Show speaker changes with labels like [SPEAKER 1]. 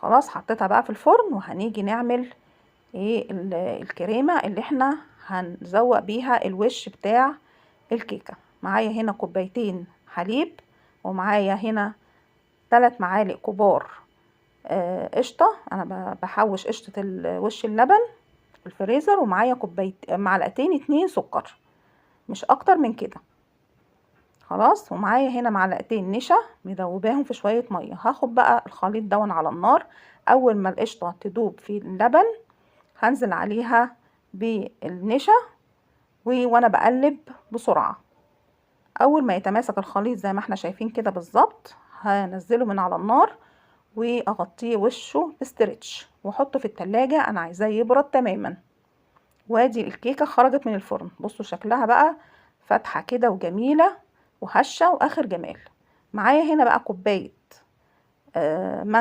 [SPEAKER 1] خلاص حطيتها بقى في الفرن. وهنيجي نعمل ايه الكريمة اللي احنا هنزوق بيها الوش بتاع الكيكة. معايا هنا كوبايتين حليب، ومعايا هنا 3 معالق كبار قشطة. انا بحوش قشطة وش اللبن في الفريزر، ومعايا معلقتين 2 سكر، مش اكتر من كده. خلاص، ومعايا هنا معلقتين نشا مدوباهم في شوية مية. هاخد بقى الخليط دون على النار. اول ما القشطة تدوب في اللبن هنزل عليها بالنشا وانا بقلب بسرعة. اول ما يتماسك الخليط زي ما احنا شايفين كده بالظبط، هنزله من على النار واغطيه وشه بستريتش واحطه في التلاجة. انا عايزاه يبرد تماما. وادي الكيكة خرجت من الفرن، بصوا شكلها بقى فاتحة كده وجميلة وهشة واخر جمال. معايا هنا بقى كوباية مانجا.